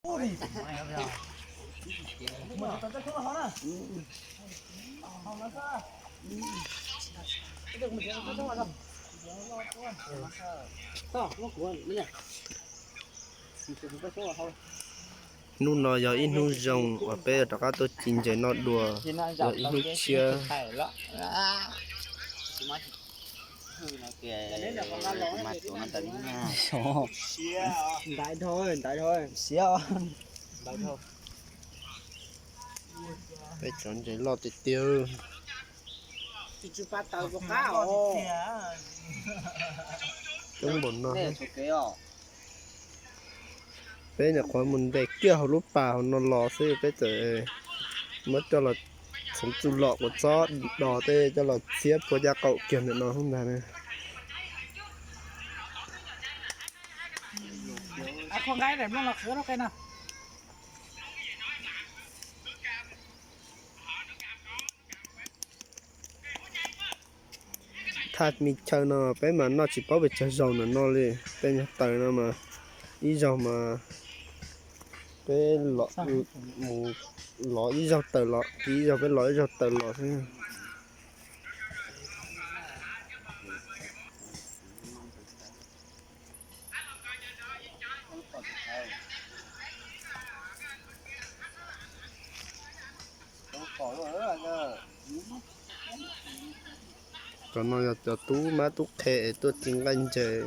Hnub no yog ib hnub zoo uas peb rov qab tuaj ci ntses noj dua, yog ib hnub tshiab. Peb cov ntses loj tiag tiag. Coob npaum no. Peb nyuam qhuav mus ntes kiag hauv lub pas hauv no los xwb, peb txawm muab coj los txhoov txuj lom kuas txob dos tej coj los txiab puag caj qaum kiag ntawm no ntag. Thaj me chaw no peb mas noj tsis paub pes tsawg zaug ntawm no li. Tej nyuag taws no mas ib zaug mas peb mus lov ib zaug taws los, ib zaug peb lov ib zaug taws los xwb. Cov no yog cov tub mab tub qhe es tuaj ci nqaij ntses.